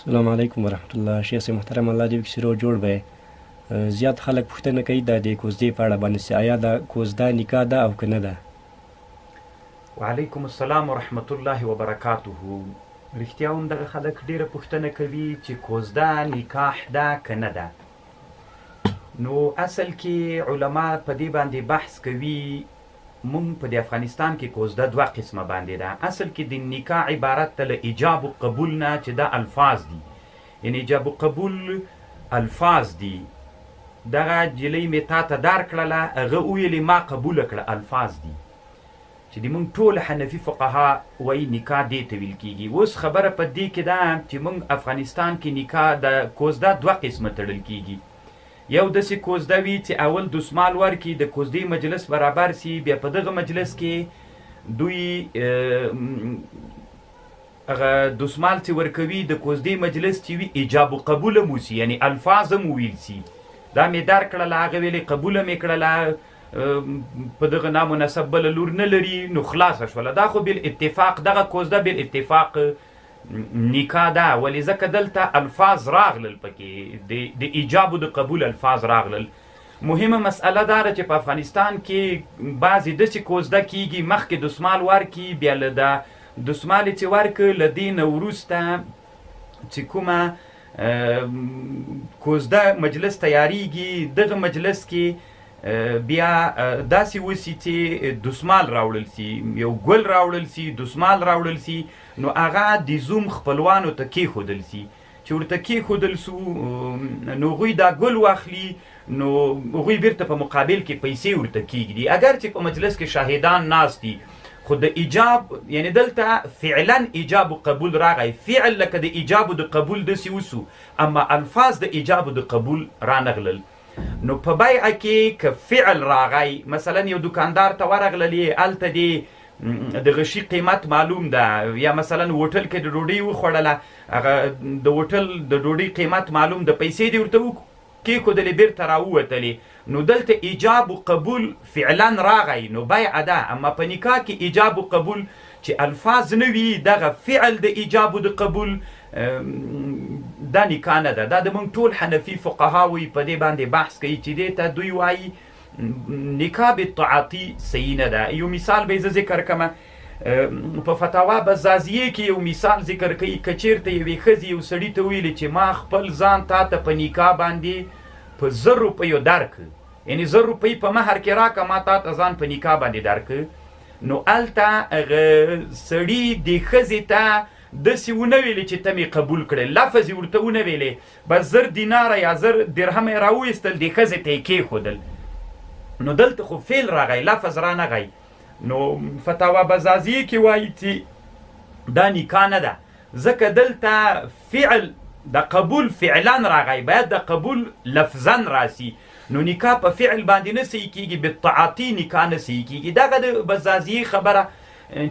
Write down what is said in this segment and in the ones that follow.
السلام علیکم ورحمت الله. شیخ صاحب محترم، الله دې وکړي روغ جوړ به. زیات خلک پوښتنه کوي دا د کوزدې په اړه باندې چې آیا دا کوزده نکاح ده او که نه ده؟ وعلیکم السلام ورحمت الله وبرکاته. رښتیا هم دغه خلک ډېره پوښتنه کوي چې کوزده نکاح ده که نه ده. نو اصل کې علما په دې باندې بحث کوي. مونږ په د افغانستان کې کوزده دوه قسمه باندې ده. اصل کې د نکاح عبارت ته له ایجاب و قبول نه چې دا الفاظ دي، یعنی ایجاب و قبول الفاظ دي. دغه جلۍ مې تا ته دار کړله، هغه وویلې ما قبوله کړه، الفاظ دي چې د مونږ ټول حنفي فقها وایي نکاح دې ته ویل کېږي. اوس خبره په دې کې ده چې مونږ افغانستان کې نکاح د کوزده دوه قسمه تړل کېږي. یو داسې کوزده وي چې اول دوسمال ورکړي، د کوزدې مجلس برابر سي، بیا په دغه مجلس کې دوی هغه دوسمال چې ورکوي د کوزدې مجلس چې وي ایجاب و قبول هم وسي، یعنی الفاظ هم وویل سي، دا مې در کړله، هغه ویلې قبوله مې کړله، په دغه نام و نسب بله لور نه لري، نو خلاصه شوله. دا خو بالاتفاق دغه کوزده بالاتفاق نکاح ده. ولې؟ ځکه دلته الفاظ راغلل پکې، د ایجاب و د قبول الفاظ راغلل. مهمه مسئله دا ده چې په افغانستان کې بعضې داسې کوزده کیږي، مخکې دسمال ورکي، بیا له دا دسمال یې چې ورکړ له دې نه وروسته چې کومه کوزده مجلس تیاریږي، دغه مجلس کې بیا داسې وسي چې دسمال راوړل سي، یو ګل راوړل سي، دسمال راوړل سي، نو هغه د زوم خپلوانو ته کېښودل سي. چې ورته کېښودل سو نو هغوی دا ګل واخلي، نو هغوی بیرته په مقابل کې پیسې ورته کېږدي، اګر چې په مجلس کې شاهدان ناست دي، خو د ایجاب یعنی دلته فعلا ایجاب و قبول راغی، فعل لکه د ایجاب و د قبول داسې وسو، اما الفاظ د ایجاب و د قبول رانغلل. نو په بیعه کې که فعل راغی، مثلا یو دکاندار ته ورغللې، هلته دې د غشي قیمت معلوم ده، یا مثلا هوټل کې د ډوډۍ وخوړله، هغه د هوټل د ډوډۍ قیمت معلوم ده، پیسې دې ورته کېښودلې، بیرته راووتلې، نو دلته ایجاب و قبول فعلا راغی، نو بیعه ده. اما په نکاح کې ایجاب و قبول چې الفاظ نه وي، دغه فعل د ایجاب و د قبول دا نکاح نه ده. دا د موږ ټول حنفي فقها وي په دې باندې بحث کوي چې دې ته دوی وایي نکاح بالتعاطي صحیح نه ده. یو مثال به زه ذکر کړم، په فتاوا بزازیه کې یو مثال ذکر کوي، که چېرته یوې ښځې یو سړي ته وویلې چې ما خپل ځان تا ته په نکاح باندې په 1000 روپیو درکړ، یعنی 1000 روپۍ په مهر کې راکړه، ما تا ته ځان په نکاح باندې درکړ، نو هلته هغه سړي د ښځې ته داسې ونه ویلې چې ته مې قبول کړې، لفظ یې ورته ونه ویلې، بس 1000 دیناره یا 1000 درهمه یې راوویستل، د ښځې ته یې کېښودل، نو دلته خو فعل راغی، لفظ رانغی. نو فتاوا بزازیه کې وایي چې دا نکاح نه ده، ځکه دلته فعل د قبول فعلا راغی، باید د قبول لفظا راسي، نو نکاح په فعل باندې نه صحیح کېږي، بالتعاطي نکاح نه صحیح کېږي. دغه د بزازیې خبره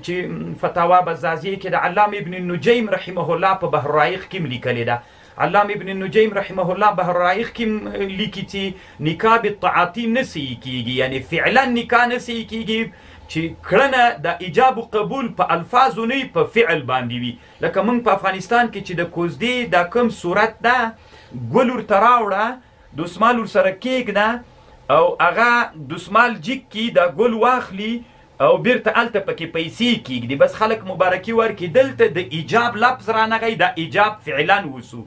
چې فتاوا بزازیه کې د علامه ابن النجیم رحمه الله په بحر الرائق کې هم لیکلې ده. علامه ابن النجیم رحمه الله بحر الرائق کې هم لیکي چې نکاح بالتعاطي نه صحیح کېږي، یعنی فعلا نکاح نه صحیح کېږي چې کړنه د ایجاب و قبول په الفاظو نه وي، په فعل باندې وي. لکه موږ په افغانستان کې چې د کوزدې دا کوم صورت ده، ګل ورته راوړه، دوسمال ورسره کېږده او هغه دوسمال جیګ کړي، دا ګل واخلي او بیرته هلته پکې پیسې کېږدي، بس خلک مبارکي ورکړي. دلته د ایجاب لفظ رانغی، دا ایجاب فعلا وسو،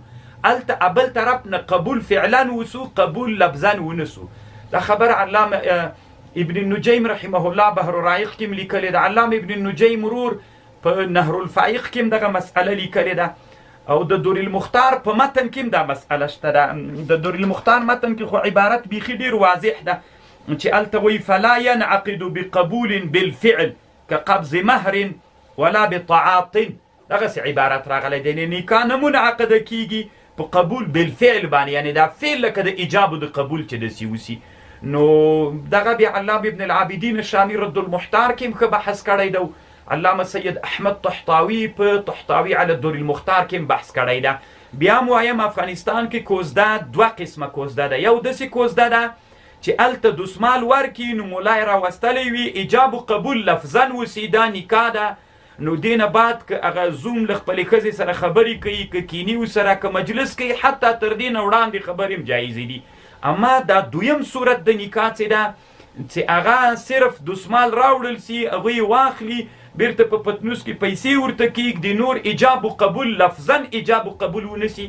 هلته ابل طرف نه قبول فعلا وسو، قبول لفظا ونسو. دا خبره علامه ابن النجیم رحمه الله بحر الرائق کې هم لیکلې ده. علامه ابن النجیم ورور په نهر الفائق کې هم دغه مسئله لیکلې ده، او د در المختار په متن کې هم دا مسئله شته ده. د در المختار متن کې خو عبارت بیخي ډېر واضح ده چې هلته وایي فلا ينعقد بقبول بالفعل كقبض مهر ولا بتعاط، دغسې عبارت راغلی دی، یعنې نکاح نه منعقده کېږي په قبول بالفعل باندې، یعنې دا فعل لکه د ایجاب و د قبول چې داسې وسي. نو دغه بیا علامه ابن العابدین الشامي رد المحتار کې هم ښه بحث کړی دی، علامه سید احمد طحطاوي په طحطاوي علی در المختار کې هم بحث کړی ده. بیا هم وایم افغانستان کې کوزده دوه قسمه کوزده ده. یو داسې کوزده ده چې هلته دوسمال ورکړي، نو ملا یې راوستلی وي، ایجاب و قبول لفظا وسي، دا نکاح ده، نو دې نه بعد که هغه زوم له خپلې ښځې سره خبرې کوي، که کیني ورسره، که مجلس کوي، حتی تر دې نه وړاندې خبرې هم جایزې دي. اما دا دویم صورت د نکاح چې ده، چې هغه صرف دسمال راوړل سي، هغوی واخلي، بیرته په پتنوس کې پیسې ورته کیږدي، نور ایجاب و قبول لفظا ایجاب و قبول ونسي،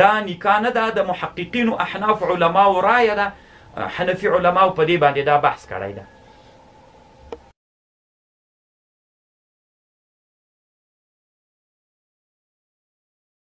دا نکاح نه ده. د محققینو احناف علماو رایه ده، حنفي علماو په دې باندې دا بحث کړی ده.